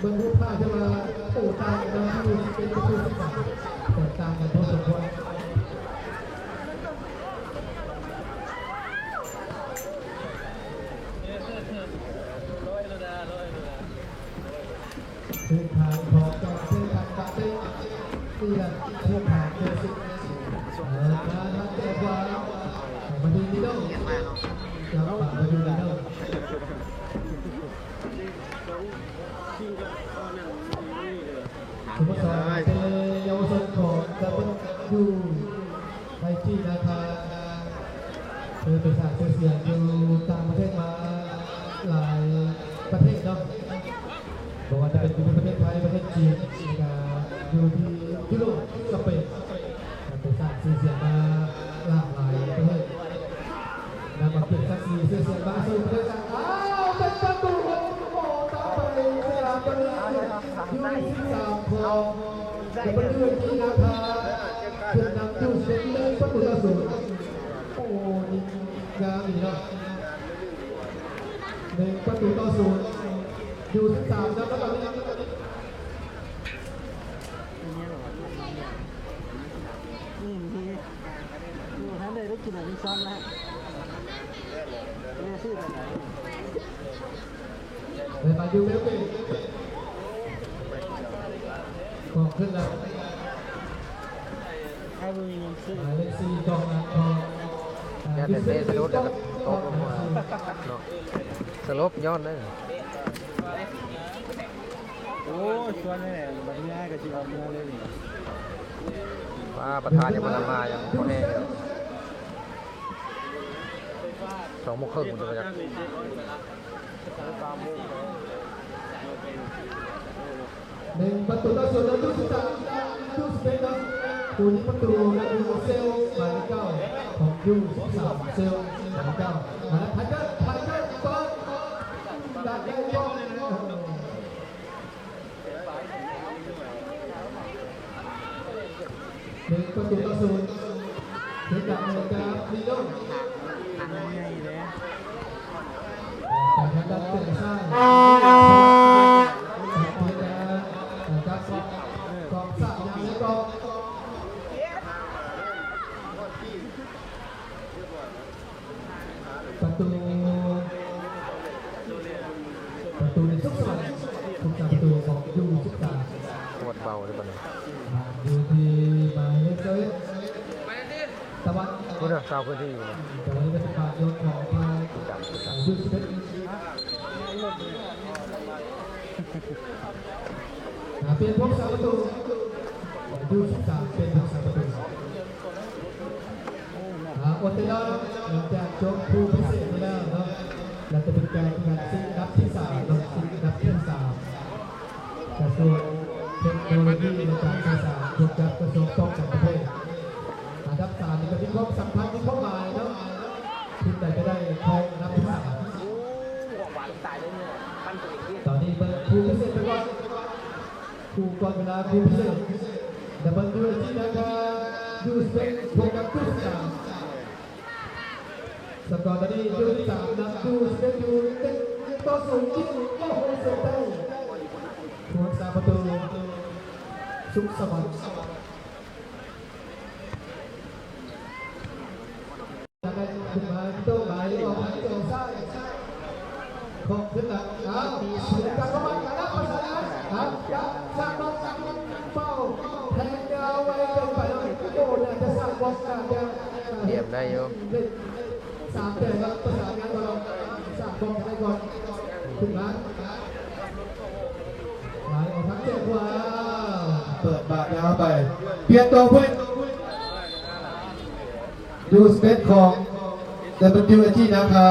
ເບິ່ງຮູບພາບຈະວ່າ ໂອ້ ຕ່າງກັນຢູ່ ເປັນປະຕູສິບສາມ ແຕກຕ່າງກັນພໍສົມຄວນ. ເສັ້ນທາງຂອງການແຂ່ງຂັນບາດເຕະ ເລື່ອນເສັ້ນທາງເດີຊິ ເອີ ມາທາງແຈກຂວາ ໃຫ້ມາດີມິໂນ ຈາກບາດມາດີມິໂນ. ສະໂມສອນເຕະເຍົາວະຊົນຂອງ ດັບເບິນຢູ ໄອຈີ ນາຄາ ເຄີຍໄປສ້າງຊື່ສຽງຢູ່ຕ່າງປະເທດມາຫຼາຍປະເທດເນາະ ບໍ່ວ່າຈະເປັນຢູ່ປະເທດໄທ, ປະເທດຈີນ ແລ້ວກະຢູ່ທີ່ຢູໂຣບ, ສະເປນ ໄປສ້າງຊື່ສຽງມາຫຼາກຫຼາຍປະເທດ. ນຳມາເກັບສັກສີຊື່ສຽງມາສູ່ປະເທດຊາດ. ອ້າວ ເປັນປະຕູ ໂອ້ໂຫ ຕາມໄປສະຍາມ ຕອນນີ້ຢູ່ສິບສາມຂອງ ເປັນປະຕູທີ່ນາຄາ ຂຶ້ນນຳຢູ່ສິບເອັດ ປະຕູຕໍ່ສູນ. ໂອ້ ຍິງງາມອີ່ຫຼີເນາະ ໜຶ່ງປະຕູຕໍ່ສູນ ຢູ່ສິບສາມນຳແລ້ວຕອນນີ້. ອືມ ຢູ່ຫັ້ນໄດ້ ໄດ້ກິນອັນນີ້ຊ້ອນລະ ເວຊີແບບໃດ ໄດ້ມາຢູ່ເບວກີ ກອງຂຶ້ນແລ້ວ ອ້າຍບໍ່ມີເງິນຊື້ ໝາຍເລກສີ່ ກອງຫຼັງຂອງ ຢ້ານແຕ່ເຕະສະດຸດແລ້ວກໍຕົກລົງມາເນາະ ສະຫຼົບຍ້ອນເດ້. ໂອ້ຍ ຊວນແຫຼະ ບັດນີ້ອ້າຍກໍຊິອອກເມືອເລີຍນີ້. ວ່າປະທານຍັງບໍ່ທັນມາ ຍັງບໍ່ແຮງຢູ່ ສອງໂມງເຄິ່ງພຸ້ນ ຈັກ ໜຶ່ງປະຕູຕໍ່ສູນ ນຳຢູສິບສາມ ຢູສິບເອັດເນາະ ຜູ້ຍິງປະຕູນຳຢູ່ເຊວ ໝາຍເລກເກົ້າ ຂອງຢູສິບສາມ ເຊວ ໝາຍເລກເກົ້າ ມາແລ້ວ ໄທເກີ ໄທເກີ ເປີດ ດັກໄດ້ ໜຶ່ງປະຕູຕໍ່ສູນ ເຮັດດາບເມກາມີໂດ ໃຫຍ່ເດ້ ໄປທາງດ້ານເຕະຊ້າຍ ເມກາ ເອີ ກັບກອງສາມ ຍັງໃນກອງ ປະຕູ ປະຕູໃນສຸກສະຫວັນ ຜູ້ຮັກສາປະຕູຂອງຢູສິບສາມ ກວດເບົາເດ້ບັດນີ້ ຢູ່ທີ່ໝາຍເລກຊາວເອັດ ຕະວັນ ພຸ້ນນະ ຊາວພື້ນທີ່ຢູ່ນະ ແຕ່ວ່ານີ້ເປັນການໂຍນຂອງທາງ ຜູ້ຈຳ ຜູ້ຈຳ ຢູສິບເອັດ ອ່າ ປ່ຽນຜູ້ຮັກສາປະຕູ ຢູສິບສາມ ປ່ຽນຜູ້ຮັກສາປະຕູ. ອ່າ ໂອເຕລອນ ຫຼັງຈາກຈົບຄູ່ພິເສດໄປແລ້ວເນາະ ແລ້ວຈະເປັນການແຂ່ງຂັນຊິງອັນດັບທີສາມເນາະ ຊິງອັນດັບທີສາມ ກະຊວງເທັກໂນໂລຢີ ແລະ ການສື່ສານ ຮ່ວມກັບກະຊວງປ້ອງກັນປະເທດ. ອັນດັບສາມນີ້ກະມີຄວາມສຳຄັນ ມີຄວາມໝາຍເນາະ ທີມໃດຈະໄດ້ຄອງອັນດັບທີສາມ. ຕອນນີ້ເບິ່ງຄູ່ພິເສດໄປກ່ອນ. ຄູ່ກ່ອນເວລາຄູ່ພິເສດ ດັບເບິນຢູເອຈີ ນາຄາ ຢູສິບເອັດ ພົບກັບຢູສິບສາມ ສະກອຕອນນີ້ ຢູສິບສາມ ນຳຢູສິບເອັດ ຢູ່ໜຶ່ງຕໍ່ສູນ ຍິງ ໂອ້ໂຫ ສວຍໄດ້ ຜູ້ຮັກສາປະຕູ ສຸກສະຫວັນ. ຂຶ້ນມາຕົງໄຫຼອອກທາງແຈງຊ້າຍ ຂອງຂຶ້ນຫຼັງ ອ້າວ ສວນກັນເຂົ້າມາ ການຮັບປະສານງານ ອ່າ ຈາກ ຈາກ ເປົ້າ ແທງຍາວໄວເກີນໄປ ໂອ້ ໜ້າຈະສ້າງບອກ ໜ້າຈະ ຕຽມໄດ້ຢູ່ ສາມແຕ້ມ ປະສານງານ ສາມບອກ ໄດ້ກ່ອນ ຂຶ້ນມາ ໄຫຼອອກທາງແຈງຂວາ ເປີດບາດຍາວໄປ ປ່ຽນຕົວຜູ້ ຢູສິບເອັດ ຂອງ ດັບເບິນຢູເອຈີ ນາຄາ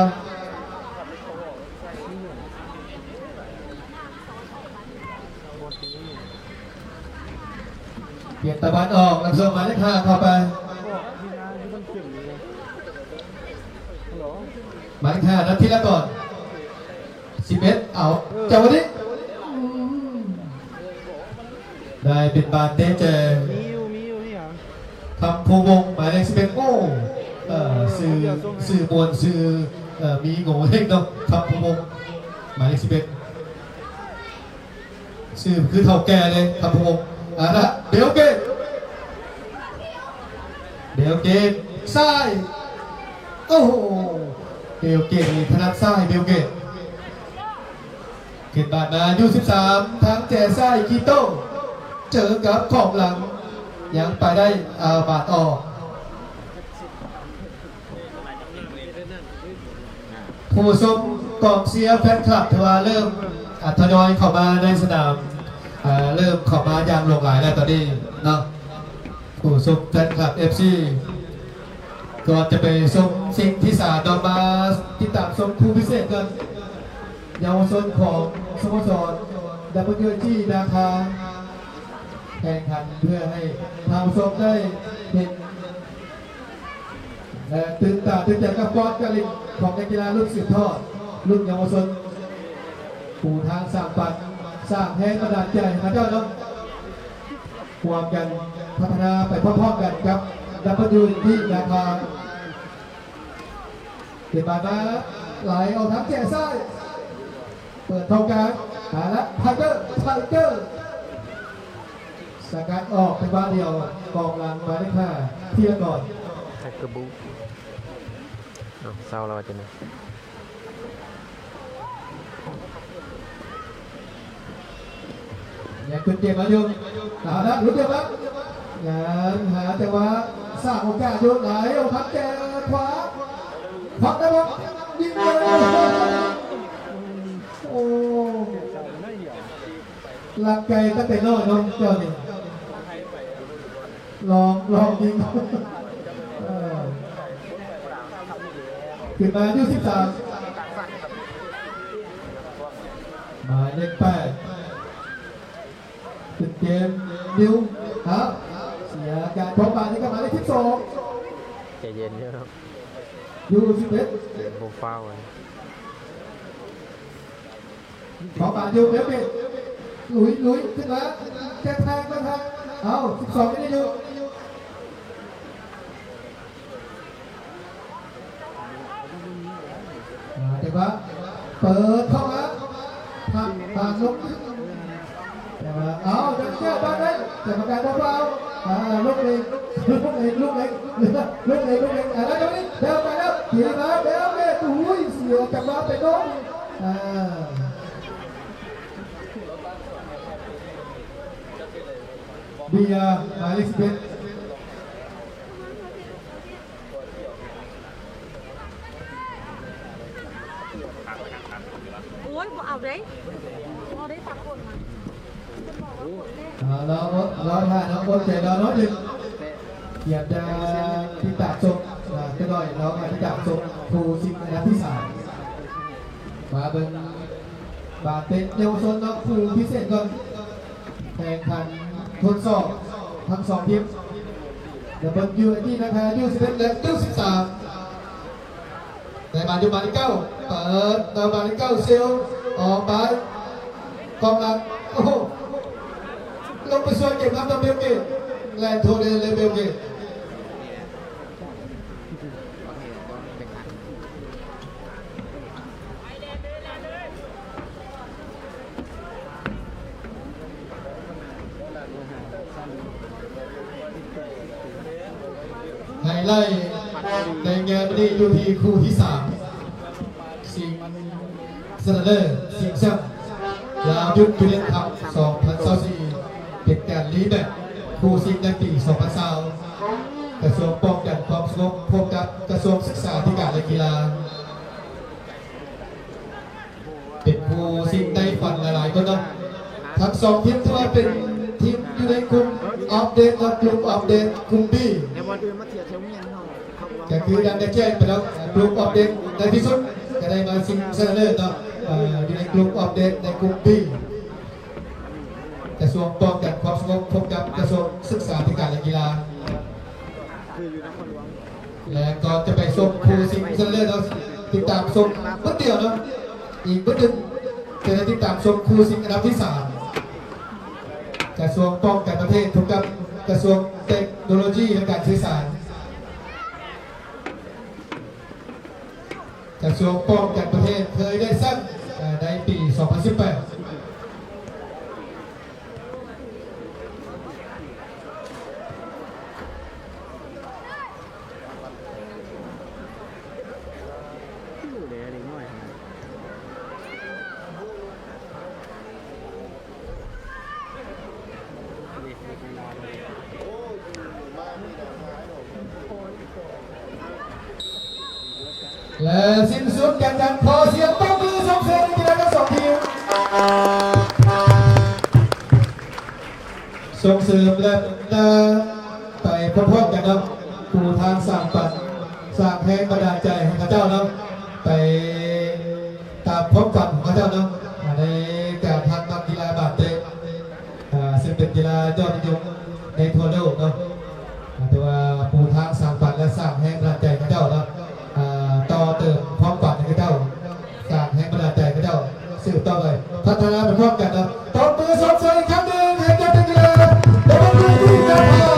ປ່ຽນຕາວັນອອກ ນຳສົ່ງໝາຍເລກຫ້າເຂົ້າໄປ ໝາຍເລກຫ້າ ນັດທີລະກອນ ສິບເອັດ ເອົາ ເອີ ຈັງຫວະນີ້ ອືມ ໄດ້ເປັນບານເຕະແຈ ມີຢູ່ ມີຢູ່ ມີຫຍັງ ຄຳພູວົງ ໝາຍເລກສິບເອັດ ໂອ້ ເອີ ຊື່ ຊື່ມ່ວນ ຊື່ ເອີ ມີໂງ່ເລັກເນາະ ຄຳພູວົງ ໝາຍເລກສິບເອັດ. ຊື່ຄືເຖົ້າແກ່ເລີຍ ທ່ານຜູ້ຊົມ. ເອົາລະ ເບວເກດ ເບວເກດ ຊ້າຍ ໂອ້ໂຫ ເບວເກດນີ້ຖະໜັດຊ້າຍ ເບວເກດ. ຂຶ້ນບາດມາ ຢູສິບສາມ ທາງແຈຊ້າຍ ກີໂຕ້ ເຈີກັບຂອງຫຼັງ ຍັງໄປໄດ້ ເອົາບາດອອກ. ຜູ້ຊົມ ກອງເຊຍ ແຟນຄລັບ ຖືວ່າເລີ່ມ ອາ ທະຍອຍເຂົ້າມາໃນສະໜາມ ເລີ່ມເຂົ້າມາຢ່າງຫຼວງຫຼາຍແລ້ວຕອນນີ້ເນາະ. ຜູ້ຊົມ ແຟນຄລັບ ເອັຟຊີ ກ່ອນຈະໄປຊົມສິ່ງທີ່ສາມ ເຮົາມາຕິດຕາມຊົມຄູ່ພິເສດກັນ. ເຍົາວະຊົນຂອງສະໂມສອນ ດັບເບິນຢູເອັນຈີ ນາຄາ ແຂ່ງຂັນເພື່ອໃຫ້ທ່ານຜູ້ຊົມໄດ້ເຫັນ ແລະ ຕື່ນຕາຕື່ນໃຈກັບຟອດກາລິກຂອງນັກກິລາລຸ້ນສືບທອດ ລຸ້ນເຍົາວະຊົນ ປູທາງສ້າງຝັນ ສ້າງແຮງບັນດານໃຈໃຫ້ເຂົາເຈົ້ານຳ ຮ່ວມກັນພັດທະນາໄປພ້ອມໆກັນກັບ ດັບເບິນຢູເອັນຈີ ນາຄາ. ເກັບບານມາ ໄຫຼອອກທາງແຈຊ້າຍ ເປີດເຂົ້າກາງ ມາລະ ໄທເກີ ໄທເກີ ສະກັດອອກເປັນບານດຽວ ກອງຫຼັງໝາຍເລກຫ້າ ທີລະກອນ ໄທເກີບູ. ເອົ້າ ເຊົາແລ້ວວ່າຈັ່ງໃດ? ຍັງເປັນເກມມາຢູ່ ເອົາລະ ຫຼຸດເກມມາ ຍັງຫາຈັງຫວະສ້າງໂອກາດຢູ່ ໄຫຼອອກທາງແຈຂວາ ຄວັກໄດ້ບໍ່? ຍິງເລີຍ ໂອ້ ລັກໄກຕັ້ງແຕ່ນ້ອຍເນາະ ເຈົ້ານີ້ ລອງ ລອງຍິງ ເອີ ຂຶ້ນມາ ຢູສິບສາມ ໝາຍເລກແປດ ຂຶ້ນເກມ ນິວ ເອົາ ເສຍການຄອງບານໃຫ້ກັບໝາຍເລກສິບສອງ ໃຈເຢັນຢູ່ເນາະ ຢູສິບເອັດ ບໍ່ຟາວ ຄອງບານຢູ່ ເບວເກດ ລຸຍ ລຸຍ ຂຶ້ນມາ ແຈກແທງ ແຈກແທງ ເອົາ ສິບສອງ ຍັງໄດ້ຢູ່ ອ່າ ຈັງຫວະເປີດເຂົ້າມາ ຜ່ານ ຜ່ານລົງ ແຕ່ວ່າ ເອົາ ຍັງແກ້ບານໄດ້ ກຳມະການບໍ່ຟາວ ອ່າ ລົງເອງ ລົງເອງ ລົງເອງ ລົງເອງ ລົງເອງ ອ່າ ແລ້ວຈັງຫວະນີ້ ແບວໄປແລ້ວ ທີ່ມາ ແບວເມ ໂອ້ຍ ເສຍຈັງຫວະໄປໜ້ອຍ ອ່າ ເບຍ ໝາຍເລກສິບເອັດ ໂອ້ຍ ບໍ່ເອົາເດ້ ບໍ່ເອົາເດ້ ຕາກຄົນມາ ອ່າ ລາວ ລາວຖ້າເນາະ ອົດໃຈລາວໜ້ອຍໜຶ່ງ ກຽມຈະຕິດຕາມຊົມ ອ່າ ຈັກໜ້ອຍລາວມາຕິດຕາມຊົມຄູ່ຊິງອັນດັບທີສາມ ມາເບິ່ງບາດເຕະເຍົາວະຊົນເນາະ ຄູ່ພິເສດກ່ອນ ແຂ່ງຂັນທົດສອບທັງສອງທີມ ດັບເບິນຢູເອັນຈີ ນາຄາ ຢູສິບເອັດ ແລະ ຢູສິບສາມ ໄດ້ບານຢູ່ໝາຍເລກເກົ້າ ເປີດມາໝາຍເລກເກົ້າ ເຊວ ອອກມາ ກອງຫຼັງ ໂອ້ໂຫ ລົງໄປຊ່ວຍເກັບນຳ ນຳເບວເກດ ແລ່ນໂທເດເລເບວເກດ. ໄຮໄລໃນງານມື້ນີ້ຢູ່ທີ່ຄູ່ທີສາມ ຊິງຊະນະເລີ ຊິງແຊັມ ລາວຢູທຢູນຽນຄັບ ສອງພັນຊາວສີ່ ເປັນການຣີແມັດຄູ່ຊິງໃນປີ ສອງພັນຊາວ ກະຊວງປ້ອງກັນຄວາມສະຫງົບ ພົບກັບກະຊວງສຶກສາທິການ ແລະ ກິລາ ເປັນຄູ່ຊິງໃນຝັນຫຼາຍໆຄົນເນາະ ທັງສອງທີມຖືວ່າເປັນທີມຢູ່ໃນກຸ່ມອອບເດດ ແລະ ກຸ່ມອອບເດດ ກຸ່ມບີ ກະຄືດັ່ງໄດ້ແຈ້ງໄປແລ້ວ ກຸ່ມອອບເດດໃນທີ່ສຸດກະໄດ້ມາຊິງຊະນະເລີດເນາະ ເອີ ຢູ່ໃນກຸ່ມອອບເດດໃນກຸ່ມບີ ກະຊວງປ້ອງກັນຄວາມສະຫງົບ ພົບກັບກະຊວງສຶກສາທິການ ແລະ ກິລາ. ແລະ ກ່ອນຈະໄປຊົມຄູ່ຊິງຊະນະເລີດເນາະ ຕິດຕາມຊົມບຶດດຽວເນາະ ອີກບຶດໜຶ່ງຈະໄດ້ຕິດຕາມຊົມຄູ່ຊິງອັນດັບທີສາມ ກະຊວງປ້ອງກັນປະເທດ ພົບກັບກະຊວງເຕັກໂນໂລຊີ ແລະ ການສື່ສານ. ກະຊວງປ້ອງກັນປະເທດເຄີຍໄດ້ແຊ້ມໃນປີສອງພັນສິບແປດ ແລະສິ້ນສຸດການແຂ່ງຂັນ ຂໍສຽງຕົບມືສົ່ງເສີມນັກກິລາທັງສອງທີມ ສົ່ງເສີມ ແລະ ໄປພ້ອມໆກັນເນາະ ປູທາງສ້າງຝັນ ສ້າງແຮງບັນດານໃຈໃຫ້ເຂົາເຈົ້າເນາະ ໄປຕາມຄວາມຝັນຂອງເຂົາເຈົ້າເນາະ ໃນການຮັກມັກກິລາບາດເຕະ ອ່າ ຊຶ່ງເປັນກິລາຍອດນິຍົມໃນທົ່ວໂລກເນາະ ອ່າ ແຕ່ວ່າປູທາງສ້າງຝັນ ແລະ ສ້າງແຮງບັນດານໃຈໃຫ້ເຂົາເຈົ້າເນາະ ອ່າ ຕໍ່ເຕີມຄວາມຝັນໃຫ້ເຂົາເຈົ້າ ສ້າງແຮງບັນດານໃຈໃຫ້ເຂົາເຈົ້າ ສືບຕໍ່ໄປ ພັດທະນາໄປພ້ອມກັນເນາະ ຕົບມືຊົມເຊີຍອີກຄັ້ງໜຶ່ງ ໃຫ້ກັບນັກກິລາ ແລະ ນັກກິລາທີ່ການພາ.